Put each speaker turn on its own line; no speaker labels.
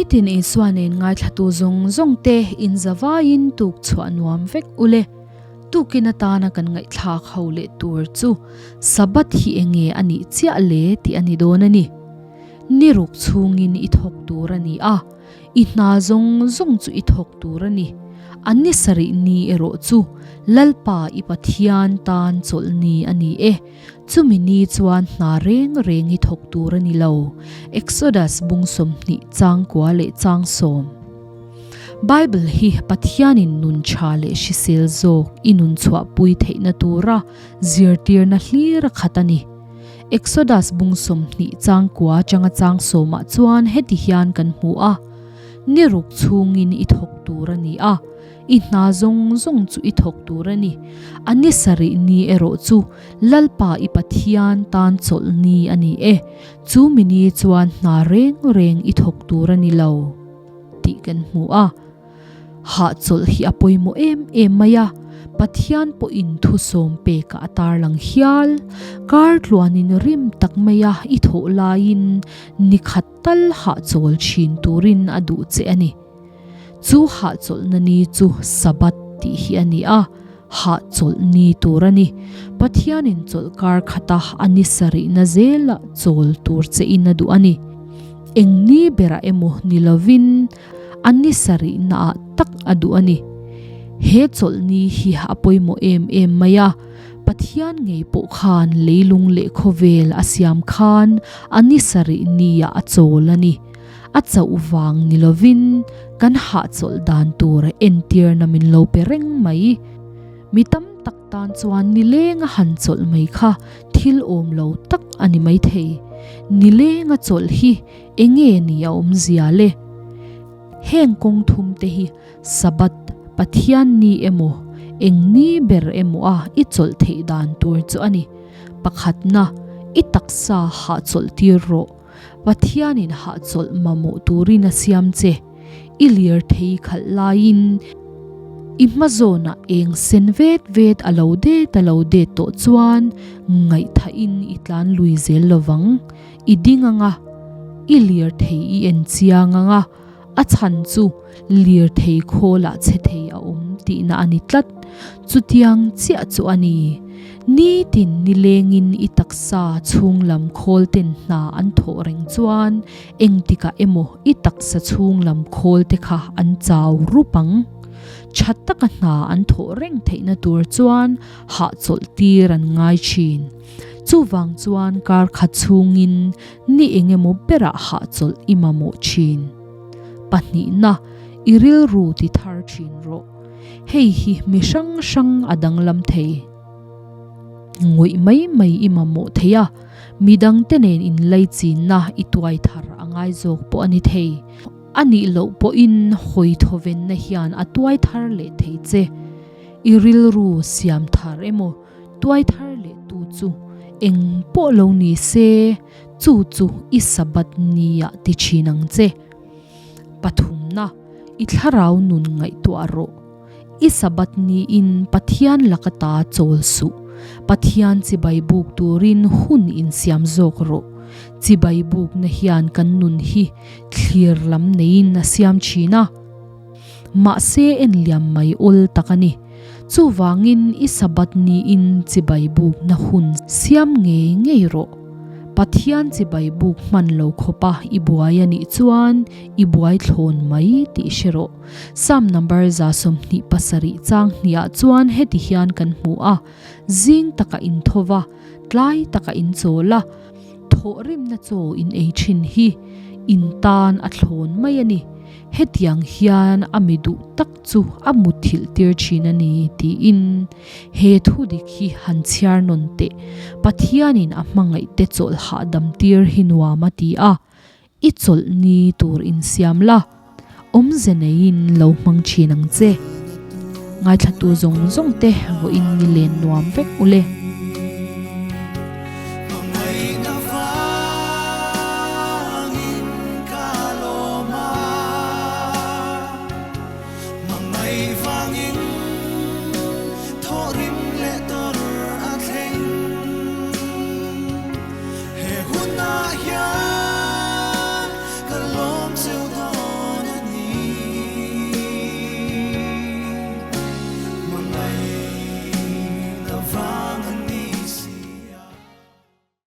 Nitin Isua nen ngaithlatu zawng zawng te in zavaiin tuk chhuah nuam vek ule. Tukin atana kan ngaihthlak ho leh tur chu Sabbath hi enge a nih chiah le tih a ni dawn a ni. Ni ruk chhungin i thawk tur a ni a, i hna zawng zawng chu i thawk tur a ni. A ni sarih ni erawh chu Lalpa i Pathian tan chawlh ni a ni e. Chumi ni chuan hna reng reng i thawk tur a ni lo. Exodus bung 20 chang kua leh chang sawm. Bible hi Pathianin nun tha leh hrisel zawk i nun chhuahpui theihna tura zirtirna hlir a khat a ni. Exodus bung 20 chang kua changa chang sawmah chuan heti hian kan hmu a, Ni ruk chhungin i thawk tur a ni a, i hna zawng zawng chu i thawk tur a ni. A ni sarih ni erawh chu Lalpa i Pathian tan chawlh ni a ni e, chu mi ni chuan hna reng reng i thawk tur a ni lo tih kan hmu a. Hahchawlh hi a pawimawh em em mai a, Pathian pawhin thusawm pekah a tarlang hial. Kar tluanin rim tak maia i thawh laiin ni khat tal hahchawl thin turin a duh che a ni. Chu hahchawlhna ni chu Sabbath tih hi a ni a, hahchawlh ni tur a ni. Pathianin chawlh kar khata a ni sarihna zela chawl tur chein a duh a ni. Eng ni berah emaw ni lovin a ni sarihnaah tak a duh a ni. He chawlhni hi a pawimawh em em mai a, Pathian ngei pawh khan leilung leh khawvel a siam khan a ni sarih niah a chawl a ni. A chauh vang ni lovin kan hahchawlh dan tur entirna min lo pe reng mai. Mi tam tak tan chuan nilenga han chawlh mai kha thil awm lo tak a ni maithei. Nilenga chawlh hi Enge ni a awmzia le? Heng kawng thum te hi Sabbath, Pathian ni emaw, eng ni ber emaw a i chawlh theih dan tur chu a ni. Pakhatna, i taksa hahchawlh tir rawh. Pathianin hahchawlh mamawh turin a siam che. I lirthei khalh laiin i hma zawnah eng sen vet vet a lo det a lo det tawh chuan ngaihthahin i tlan lui zel lovang. I ding anga, i lirthei i en chiang anga, a chhan chu lirthei khawlah che thei a awm tihna a ni tlat. Chutiang chiah chu a ni. Nitin nilengin i taksa chhunglam khawl ten hna an thawh reng chuan engtikah emaw i taksa chhunglam khawl te kha an chau rup ang. Tha taka hna an thawh reng theihna tur chuan hahchawlh tir an ngai thin. Chuvang chuan kar khat chhungin ni eng emaw berah hahchawlh i mamawh thin. Pahnihna, i rilru ti thar thin rawh. Hei hi mi hrang hrang a danglam thei. Ngawih mai mai i mamawh thei a, midangte nen inlaichinna i tuai thar a ngai zawk pawh a ni thei. A nih loh pawhin hawi thawvenna hian a tuai thar leh thei che. I rilru siam thar emaw Tuai thar leh tu chu eng pawh lo ni se, chu chu i Sabbath nia ti thin ang che. Pathumna, i thlarau nun ngaihtuah rawh. I Sabbath niin Pathian laka ta chawl suh. Pathian chibai buk turin hun insiam zawk rawh. Chibai bukna hian kan nun hi thlir lam neiin a siam thin a. Mahse en liam mai awl tak a ni. Chuvangin i Sabbath niin chibai bukna hun siam ngei ngei rawh. Pathian chibai buk hman lo khawpa i buai a nih chuan i buai thlawn mai tih hre rawh. Psalm number 27 chang hniah chuan heti hian kan hmu a, Zing taka in tho va, tlai taka in chawl a, thawhrimna chaw in ei thin hi in tan a thlawn mai a ni. Hetiang hian a mi duh tak chu a mutthilh tir thin a ni tiin he thu dik hi han chhiar nawn teh. Pathianin a hmangaihte chawlh hahdam tir hi nuam a ti a, i chawlh ni tur insiam la, awmze neiin lo hmang thin ang che. Ngaithlatu zawng zawng te vawiin ni len nuam vek u le.